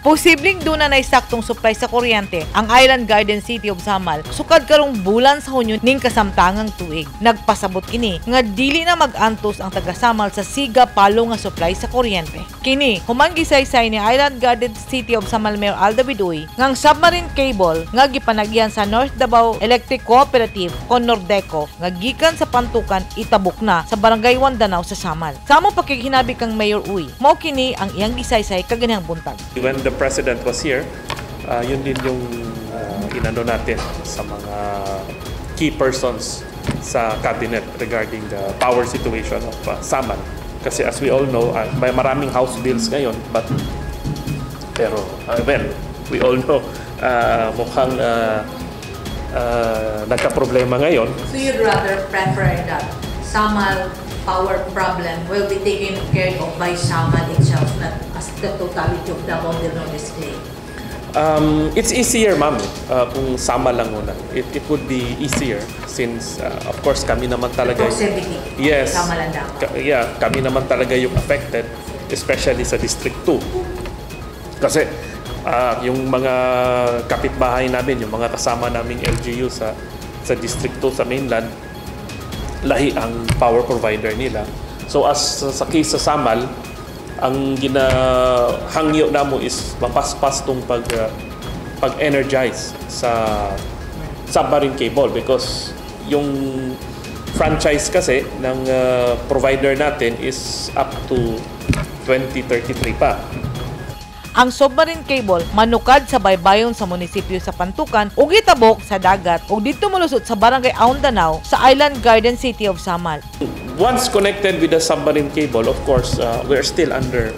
Posibleng duna na saktong supply sa kuryente ang Island Garden City of Samal sukad karong bulan sa Hunyo ning kasamtangang tuig. Nagpasabot kini nga dili na mag-antos ang taga Samal sa siga palo nga supply sa kuryente. Kini human gisaysay ni Island Garden City of Samal Mayor Al David Uy ngang submarine cable nga gipanagyan sa North Davao Electric Cooperative kon Nordeco nga gikan sa Pantukan itabok na sa Barangay Wandanao sa Samal. Samo pakighinabi kang Mayor Uy, mao kini ang iyang gisaysay kaganihang buntag. When the president was here, yun din yung inano natin sa mga key persons sa cabinet regarding the power situation of Samal. Kasi as we all know, may maraming house bills ngayon, but pero well, we all know, mukhang nagka-problema ngayon. So you'd rather prefer that Samal power problem will be taken care of by Samal itself, not as the totality of Davao del Norte State? It's easier, ma'am, kung Samal lang muna. It would be easier since, of course, kami naman talaga. Proximity. Yes. Samal and Davao. Yeah, kami naman talaga yung affected, especially sa District 2. Kasi yung mga kapitbahay namin, yung mga kasama naming LGU sa District 2 sa mainland, lahi ang power provider nila. So as sa case sa Samal, ang ginahangyo namo is mapaspas tong pag-energize sa submarine cable because yung franchise kasi ng provider natin is up to 2033 pa. Ang submarine cable manukad sa baybayon sa munisipyo sa Pantukan ug gitabok sa dagat ug didto molusot sa Barangay Aundanao sa Island Garden City of Samal. Once connected with the submarine cable, of course, we're still under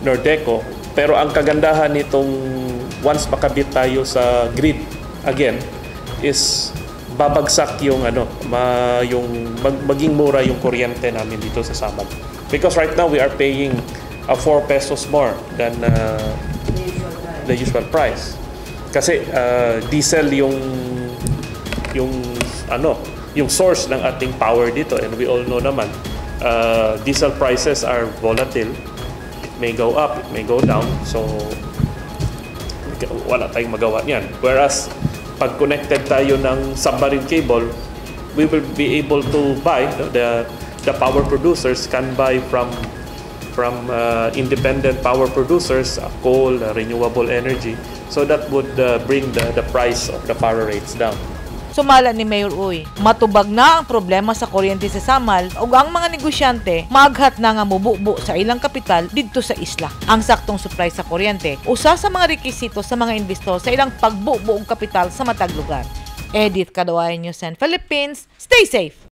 Nordeco. Pero ang kagandahan nitong once makabit tayo sa grid again is babagsak yung ano, yung maging mura yung kuryente namin dito sa Samal. Because right now we are paying 4 pesos more than the usual price. Kasi diesel yung ano, yung source ng ating power dito, and we all know naman diesel prices are volatile. It may go up, it may go down. So wala tayong magawa niyan. Whereas pag connected tayo ng submarine cable, we will be able to buy, no, the power producers can buy from independent power producers, coal, renewable energy. So that would bring the price of the power rates down. Sumala ni Mayor Uy, matubag na ang problema sa kuryente sa Samal ug ang mga negosyante maaghat na nga mububo sa ilang kapital didto sa isla. Ang saktong supply sa kuryente usa sa mga rekisito sa mga investor sa ilang pagbubo og kapital sa matag lugar. Edith Cadawayan, News and Philippines. Stay safe!